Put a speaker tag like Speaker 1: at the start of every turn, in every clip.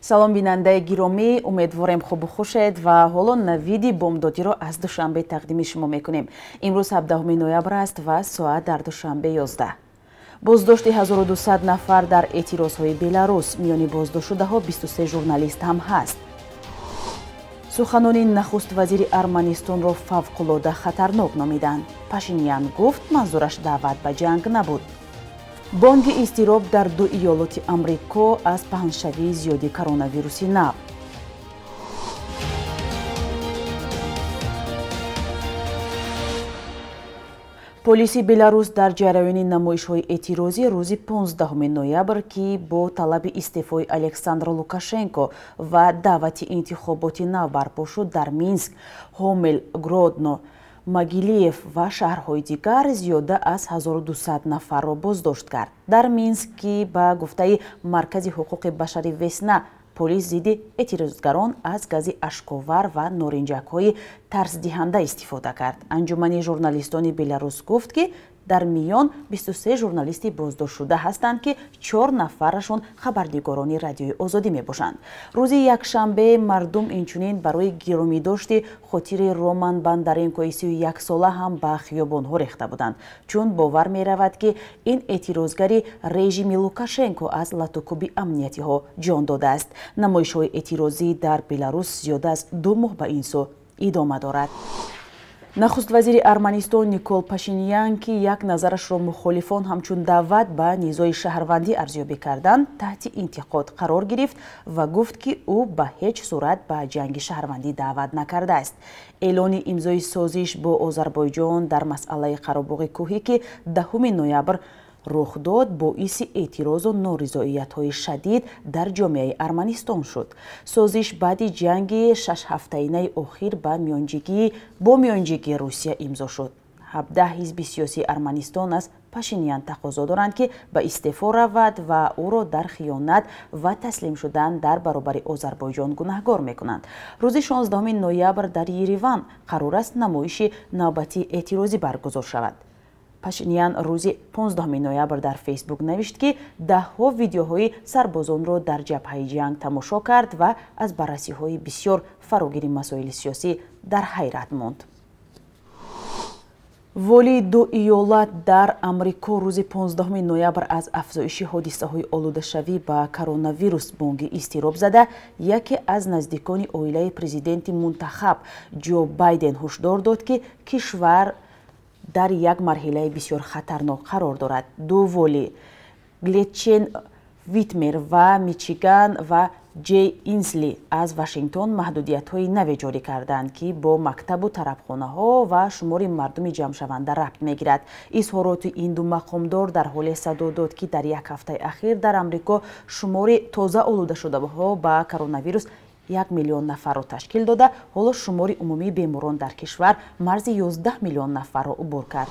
Speaker 1: Салом бинандаи гиромӣ, умедворем хубу хушед ва ҳоло навиди бомдодиро аз Душанбе тақдими шумо мекунем. Имрӯз 17 ноябр аст ва соат дар Душанбе 11. Боздошти 1200 нафар дар эътирозҳои Беларус, миёни боздоштшудаҳо 23 журналист ҳам ҳаст. Суханони нахуст вазири Арманистонро фавқулода хатарнок номиданд. Пашинян гуфт, манзураш даъват ба ҷанг набуд. Бонги изтироб дар ду иёлоти Амрико аз паҳншавии зиёди коронавируси нав. Полиси Беларус дар ҷараёни намоишҳои эътирозӣ рӯзи 15 ноябр, ки бо талаби истеъфои Александр Лукашенко ва даъвати интихоботи нав барпо шуд, дар Минск, Ҳомел, Гродно, Могилев ва шаҳрҳои дигар зиёда аз 1200 нафарро боздошт кард. Дар Минск, ки ба гуфтаи Маркази ҳуқуқи башари Весна, полис зидди эътирозгарон аз гази ашковар ва норинҷакҳои тарсдиҳанда истифода кард. Анҷумани журналистони Беларус гуфт, ки дар миён 23 журналисти боздоштшуда ҳастанд, ки 4 нафарашон хабарнигорони Радиои Озодӣ мебошанд. Рӯзи якшанбе мардум инчунин барои гиромидошти хотири Роман Бондаренкои 31-сола ҳам ба хиёбонҳо рехта буданд, чун бовар меравад, ки ин эътирозгари режими Лукашенко аз латукуби амниятиҳо ҷон додааст. Намоишҳои эътирозӣ дар Беларус зиёда аз 2 моҳ ба ин сӯ идома дорад. Нахуст вазири Арманистон Никол Пашинян, ки як назарашро мухолифон ҳамчун даъват ба низои шаҳрвандӣ арзёбӣ карданд, таҳти интиқод қарор гирифт ва гуфт, ки ӯ ба ҳеҷ сурат ба ҷанги шаҳрвандӣ даъват накардааст. Эълони имзои созиш бо Озарбойҷон дар масъалаи Қаробоғи кӯҳӣ, ки 10 ноябр рух дод, боиси эътирозу норизоиятҳои шадид дар ҷомеаи Арманистон шуд. Созиш баъди ҷанги шашҳафтаинаи охир бо миёнҷигии Русия имзо шуд. 17 ҳизби сиёсии Арманистон аз Пашинян тақозо доранд, ки ба истеъфо равад ва ӯро дар хиёнат ва таслим шудан дар баробари Озарбойҷон гунаҳгор мекунанд. Рӯзи 16 ноябр дар Ереван қарор аст намоиши навбатии эътирозӣ баргузор шавад. Пашинян рӯзи 15 ноябр дар Фейсбук навишт, ки даҳҳо видеоҳои сарбозонро дар ҷабҳаи ҷанг тамошо кард ва аз баррасиҳои бисёр фарогири масоили сиёсӣ дар ҳайрат монд. Волии ду иёлат дар Амрико рӯзи 15 ноябр аз афзоиши ҳодисаҳои олудашавӣ ба коронавирус бонги изтироб зада, яке аз наздикони оилаи президенти мунтахаб Ҷо Байден ҳушдор дод, ки кишвар дар як марҳилаи бисёр хатарнок қарор дорад. Ду волӣ Глетчен Витмер ва Мичиган ва Ҷей Инсли аз Вашингтон маҳдудиятҳои наве ҷорӣ карданд, ки бо мактабу тарабхонаҳо ва шумори мардуми ҷамъшаванда рабт мегирад. Изҳороти ин ду мақомдор дар ҳоле садо дод, ки дар як ҳафтаи ахир дар Амрико шумори тоза олудашудаҳо ба коронавирус 1 миллион нафарро ташкил дода, ҳоло шумори умумии беморон дар кишвар марзи 11 миллион нафарро убур кард.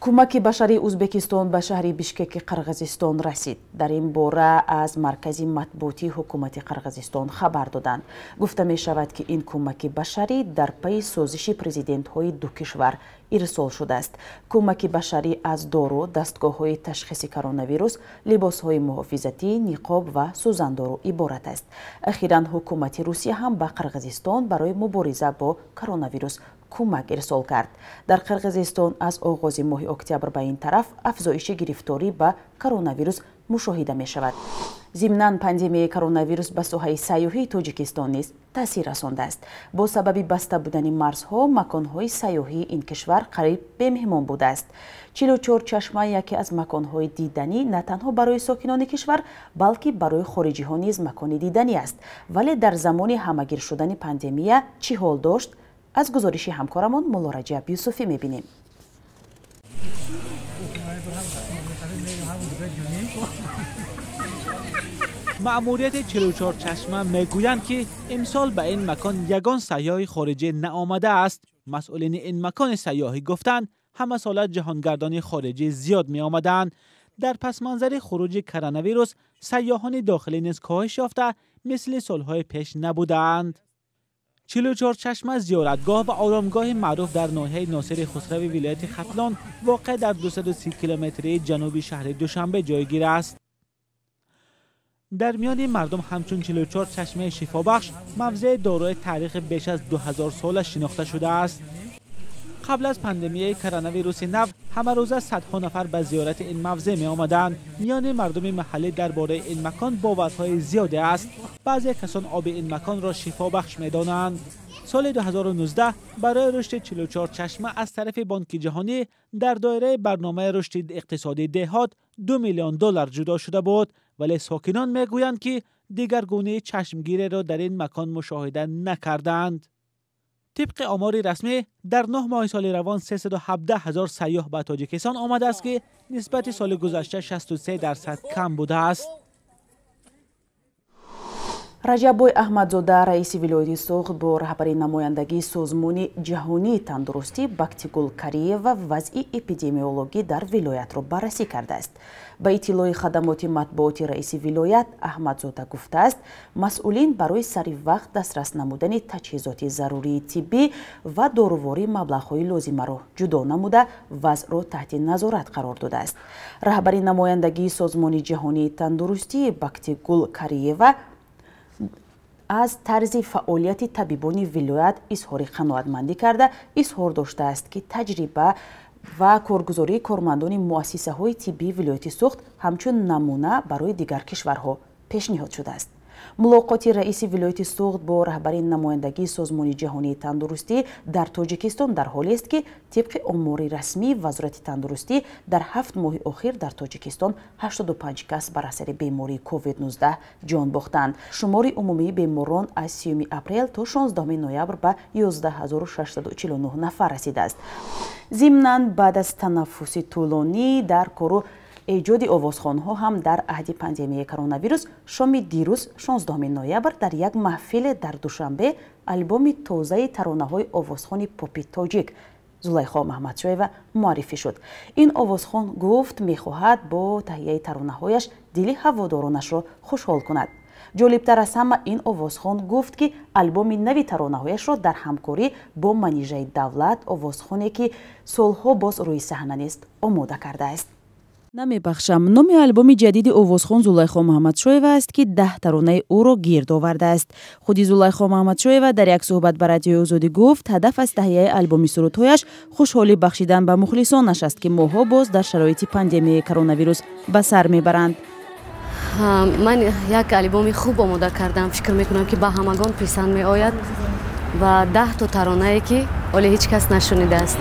Speaker 1: Кӯмаки башарии Ӯзбекистон ба шаҳри Бишкеки Қирғизистон расид. Дар ин бора аз маркази матбуотии ҳукумати Қирғизистон хабар доданд. Гуфта мешавад, ки ин кӯмаки башарӣ дар пайи созиши президентҳои ду кишвар ирсол шудааст. Кӯмаки башарӣ аз дору, дастгоҳҳои ташхиси коронавирус, либосҳои муҳофизатӣ, ниқоб ва сӯзандору иборат аст. Ахиран ҳукумати Русия ҳам ба Қирғизистон барои мубориза бо коронавирус кӯмак ирсол кард. Дар Қирғизистон аз оғози моҳи октябр ба ин тараф афзоиши гирифторӣ ба коронавирус мушоҳида мешавад. Зимнан пандемияи коронавирус ба соҳаи сайёҳии Тоҷикистон низ таъсир расондааст. Бо сабаби баста будани марзҳо, маконҳои сайёҳии ин кишвар қариб бемеҳмон будааст. 44 чашма яке аз маконҳои диданӣ на танҳо барои сокинони кишвар, балки барои хориҷиҳо низ макони диданӣ аст. Вале дар замони ҳамагир шудани пандемия чӣ ҳол дошт? Аз гузориши ҳамкорамон Мулло Раҷаб Юсуфӣ мебинем.
Speaker 2: Маъмурияти 44 чашма мегӯянд, ки имсол ба ин макон ягон сайёҳи хориҷӣ наомадааст. Масъулини ин макони сайёҳӣ гуфтанд, ҳамасола ҷаҳонгардони хориҷӣ зиёд меомаданд. Дар пасманзари хуруҷи коронавирус сайёҳони дохилӣ низ коҳиш ёфта, мисли солҳои пеш набудаанд. 44 чашма зиёратгоҳ ва оромгоҳи маъруф дар ноҳияи Носири Хусрави вилояти Хатлон воқеъ дар 230 километрии ҷануби шаҳри Душанбе ҷойгир аст. Дар миёни мардум ҳамчун 44 чашмаи шифобахш мавзеи дорои таърихи беш аз 2000 сола шинохта шудааст. Қабл аз пандемияи коронавируси нав ҳамарӯза садҳо нафар ба зиёрати ин мавзеъ меомаданд. Миёни мардуми маҳаллӣ дар бораи ин макон боварҳои зиёде аст. Баъзе касон оби ин маконро шифобахш медонанд. Соли 2019 барои рушди 44 чашма аз тарафи Бонки Ҷаҳонӣ дар доираи барномаи рушди иқтисодии деҳот 2 миллион доллар ҷудо шуда буд, вале сокинон мегӯянд, ки дигаргунии чашмгиреро дар ин макон мушоҳида накардаанд. Тибқи омори расмӣ дар 9 моҳи соли равон 317 ҳазор сайёҳ ба Тоҷикистон омадааст, ки нисбати соли гузашта 63% кам будааст.
Speaker 1: Раҷаббой Аҳмадзода, раиси вилояти Суғд, бо раҳбари намояндагии Созмони ҷаҳонии тандурустӣ Бактигул Кариева вазъи эпидемиологӣ дар вилоятро баррасӣ кардааст. Ба иттилои хадамоти матбуоти раиси вилоят, Аҳмадзода гуфтааст, масъулин барои сари вақт дастрас намудани таҷҳизоти зарурии тиббӣ ва доруворӣ маблағҳои лозимаро ҷудо намуда, вазъро таҳти назорат қарор додааст. Раҳбари намояндагии Созмони ҷаҳонии тандурустӣ Бактигул Кариева аз тарзи фаъолияти табибони вилоят изҳори қаноатмандӣ карда, изҳор доштааст, ки таҷриба ва коргузории кормандони муассисаҳои тиббии вилояти Суғд ҳамчун намуна барои дигар кишварҳо пешниҳод шудааст. Мулоқоти раиси вилояти Суғд бо раҳбари намояндагии Созмони ҷаҳонии тандурустӣ дар Тоҷикистон дар ҳолест, ки тибқи омори расмии Вазорати тандурустӣ дар 7 моҳи охир дар Тоҷикистон 85 кас бар асари бемории COVID-19 ҷон бохтанд. Шумори умумии беморон аз 3 апрел то 16 ноябр ба 11649 нафар расидааст. Зимнан баъд аз танаффуси тӯлонӣ дар кору эҷоди овозхонҳо ҳам дар аҳди пандемияи коронавирус шоми дирӯз 16 ноябр дар як маҳфиле дар Душанбе албоми тозаи таронаҳои овозхони попи тоҷик Зулайхо Маҳмадшоева муаррифӣ шуд. Ин овозхон гуфт, мехоҳад бо таҳияи таронаҳояш дили ҳаводоронашро хушҳол кунад. Ҷолибтар аз ҳама, ин овозхон гуфт, ки албоми нави таронаҳояшро дар ҳамкорӣ бо Манижаи Давлат, овозхоне ки солҳо боз рӯи саҳна нест, омода кардааст. Намебахшам номи албоми ҷадиди овозхон Зулайхо Маҳмадшоева аст, ки 10 таронаи ӯро гирд овардааст. Худи Зулайхо Маҳмадшоева дар як суҳбат ба Радиои Озодӣ гуфт, ҳадаф аз таҳияи албоми сурудҳояш хушҳолӣ бахшидан ба мухлисонаш аст, ки моҳҳо боз дар шароити пандемияи коронавирус ба сар мебаранд.
Speaker 3: Ман як албоми хуб омода кардам, фикр мекунам, ки ба ҳамагон писанд меояд ва 10 то таронае, ки ҳоло ҳеҷ кас нашунидааст.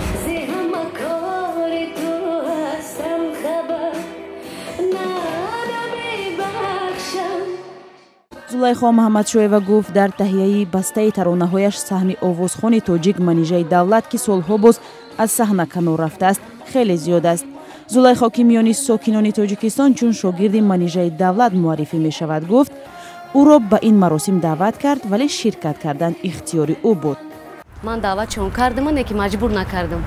Speaker 1: Зулайхо Маҳмадшоева гуфт, дар таҳияи бастаи таронаҳояш саҳми овозхони тоҷик Манижаи Давлат, ки солҳо боз аз саҳна канор рафтааст, хеле зиёд аст. Зулайхо, ки миёни сокинони Тоҷикистон чун шогирди Манижаи Давлат муаррифӣ мешавад, гуфт, ӯро ба ин маросим даъват кард, вале ширкат кардан ихтиёри ӯ буд.
Speaker 3: Ман даъватшон кардам, не ки маҷбур накардам.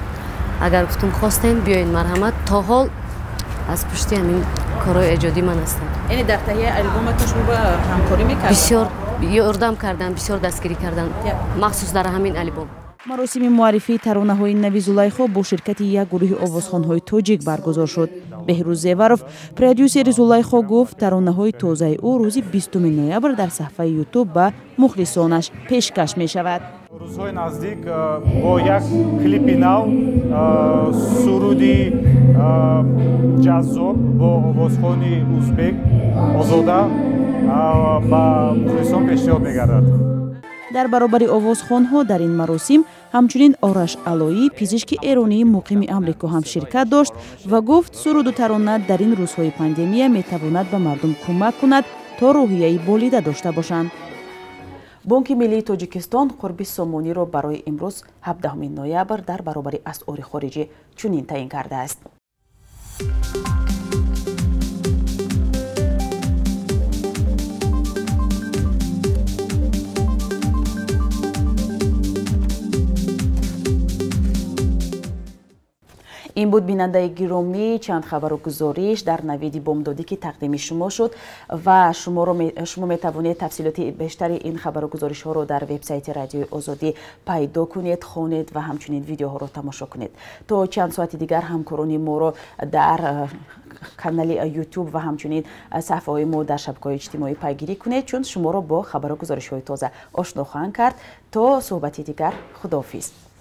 Speaker 3: Агар гуфтум хостем, биёед, марҳамат. То ҳол аз пушти ҳамин корҳои эҷодӣ ман ҳастам.
Speaker 4: Яъне дар таҳияи албоматон шумо ба ҳамкорӣ мекардед?
Speaker 3: Бисёр ёрдам кардам, бисёр дастгирӣ кардам, махсус дар ҳамин албом.
Speaker 1: Маросими муаррифии таронаҳои нави Зулайхо бо ширкати як гурӯҳи овозхонҳои тоҷик баргузор шуд. Беҳрӯз Зеваров, продюсери Зулайхо, гуфт, таронаҳои тозаи ӯ рӯзи 20 ноябр дар саҳфаи Ютуб ба мухлисонаш пешкаш мешавад.
Speaker 5: Рӯзҳои наздик бо як клипи нав, суруди ҷаззоб бо овозхони узбек Озода ба мухлисон пешниҳод мегардад.
Speaker 1: Дар баробари овозхонҳо дар ин маросим ҳамчунин Ораш Алоӣ, пизишки эронии муқими Амрико, ҳам ширкат дошт ва гуфт, суруду тарона дар ин рӯзҳои пандемия метавонад ба мардум кӯмак кунад то рӯҳияи болида дошта бошанд. Бонки миллии Тоҷикистон қурби сомониро барои имрӯз 17 ноябр дар баробари асъори хориҷӣ чунин таъин кардааст. Ин буд, бинандаи гиромӣ, чанд хабару гузориш дар навиди бомдодӣ, ки тақдими шумо шуд, ва шумо метавонед тафсилоти бештари ин хабару гузоришҳоро дар вебсайти Радиои Озодӣ пайдо кунед, хонед ва ҳамчунин видеоҳоро тамошо кунед. То чанд соати дигар ҳамкорони моро дар канали Ютуб ва ҳамчунин саҳифаҳои мо дар шабакаҳои иҷтимоӣ пайгирӣ кунед, чун шуморо бо хабару гузоришҳои тоза ошно хоҳанд кард. То суҳбати дигар, худоҳофиз.